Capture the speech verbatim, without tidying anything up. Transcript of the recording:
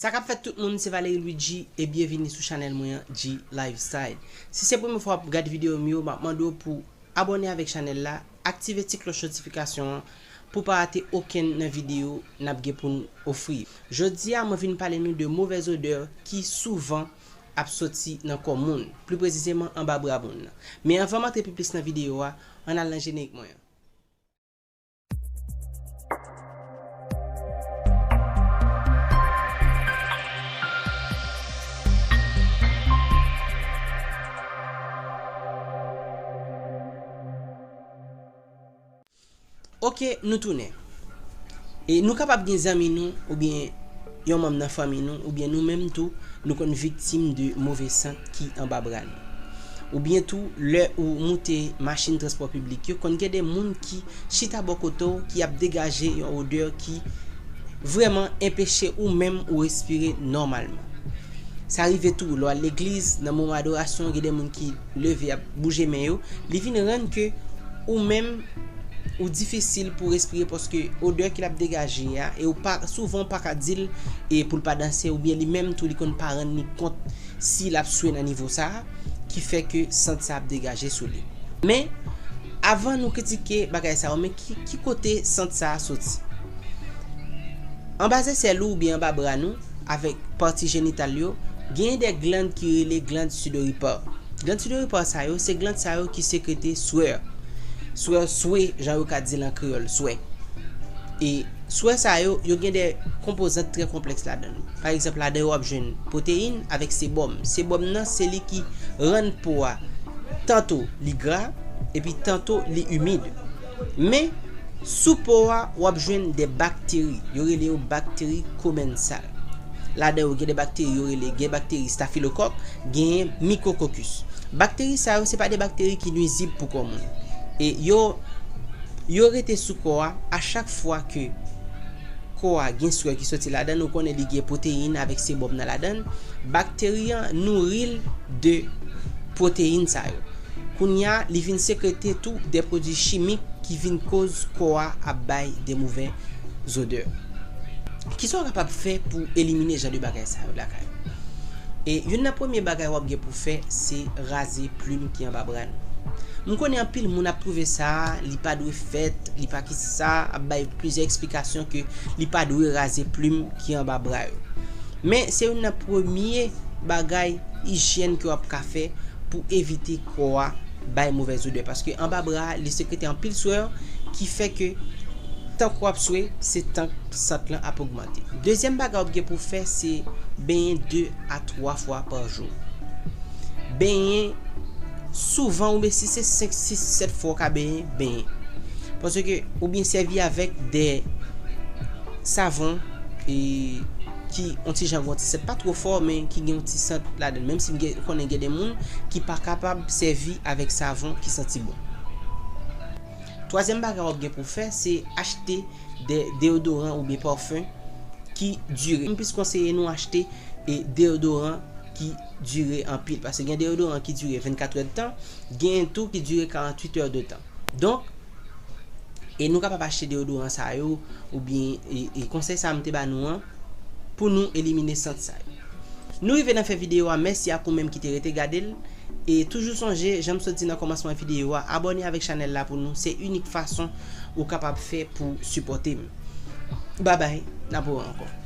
Sa k ap fèt tout moun, se Valery Luigi e byenvini sou chanèl mwen an, G Lifestyle. Si se premye fwa w ap gade videyo m yo, m ap mande w pou abòne avèk chanèl la, aktive ti klòch notifikasyon an pou w pa rate okenn nan videyo n ap gen pou n ofri. Jodi a, mwen vin pale nou de movèz odè ki souvan ap soti nan kò moun, pli presizeman anba bra moun nan. Men anvan m antre pi plis nan videyo a, ann al nan jenerik mwen an. Oke, nou tounen. E nou kapab gen zanmi nou, oubyen yon manm nan fanmi nou, oubyen nou menm tou, nou konn viktim de move sant ki anba bra nou. Oubyen tou, lè ou moute machin transpò piblik yo, konn gen de moun ki chita bò kote w, ki ap degaje yon odè ki vrèman enpeche ou menm ou respire nòmalman. Sa rive tou, lè w al legliz, nan moman adorasyon, gen de moun ki leve ap bouje men yo, li vin rann ke ou menm, ou difisil pou respire paske odè ke l ap degaje a, e ou pa, souvan ou pa ka di l e pou l pa danse, oubyen li menm tou li konn pa rann li kont si l ap swe nan nivo sa a, ki fè ke sant sa ap degaje sou li. Men, avan nou kritike bagay sa yo, men ki, ki kote sant sa a soti? Anba zèsèl ou oubyen anba bra nou, avèk pati jenital yo, genyen de glann ki rele glann sudoripare. Glann sudoripare sa yo, se glann sa yo ki sekrete swè. Swè, swe, jan yo ka di l an kreyòl, swè. E swè sa yo, yo gen de konpozant trè konplèks ladan l. Pa egzanp, ladan yo w ap jwenn pwoteyin avèk sebòm. Sebòm nan, se li ki rann po a, tanto li gra, epi tanto li imid. Men, sou po a, w ap jwenn de bakteri. Yo rele yo bakteri komensal. Ladan yo gen de bakteri yo rele, gen bakteri stafilokòk, gen mikwokokis. Bakteri sa yo, se pa de bakteri ki nwizib pou kò moun. E yo, yo rete sou kò a, a chak fwa ke kò a gen swè ki soti ladan l, ou konnen li gen pwoteyin avèk sebòm nan ladan l, bakteri an nouri l de pwoteyin sa yo. Kounye a, li vin sekrete tou de pwodui chimik ki vin koz kò a ap bay de move zodè. Kisa w kapab fè pou elimine jan de bagay sa yo lakay ou? E youn nan premye bagay w ap gen pou fè, se raze plim ki anba bra nou. M konnen anpil moun ap twouve sa, li pa dwe fèt, li pa kisa, ap bay plizyè eksplikasyon ke li pa dwe raze plim ki anba bra yo. Men se youn nan premye bagay ijyèn ke w ap ka fè pou evite kò a bay movèz odè. Paske anba bra a, li sekrete anpil swè ki fè ke tank w ap swe, se tank sant lan ap ogmante. Dezyèm bagay w ap gen pou fè, se benyen de a twa fwa pa jou. Benyen souvan, oubyen si se senk, sis, sèt fwa w ka benyen, benyen. Paske, oubyen sèvi avèk de savon e ki on ti jan gen on ti sant, pa twò fò, men ki gen on ti sant ladan l. Menm si m gen, konnen gen de moun ki pa kapab sèvi avèk savon ki santi bon. Twazyèm bagay w ap gen pou fè, se achte de deyodoran oubyen pafen ki dire. M plis konseye nou achte e deyodoran ki dire anpil. Paske gen deyodoran ki dire vennkat è de tan, gen tou ki dire karanntuit è de tan. Donk, e nou kapab achte deyodoran sa yo, oubyen, e, e konsèy sa a m te ba nou an, pou nou elimine sant sa yo. Nou rive nan fen videyo a, mèsi ak ou menm ki te rete gade l. E toujou sonje, jan m sot di nan kòmansman videyo a, abòne avèk chanèl la pou nou, se inik fason ou kapab fè pou sipòte m. Babay, n ap wè ankò.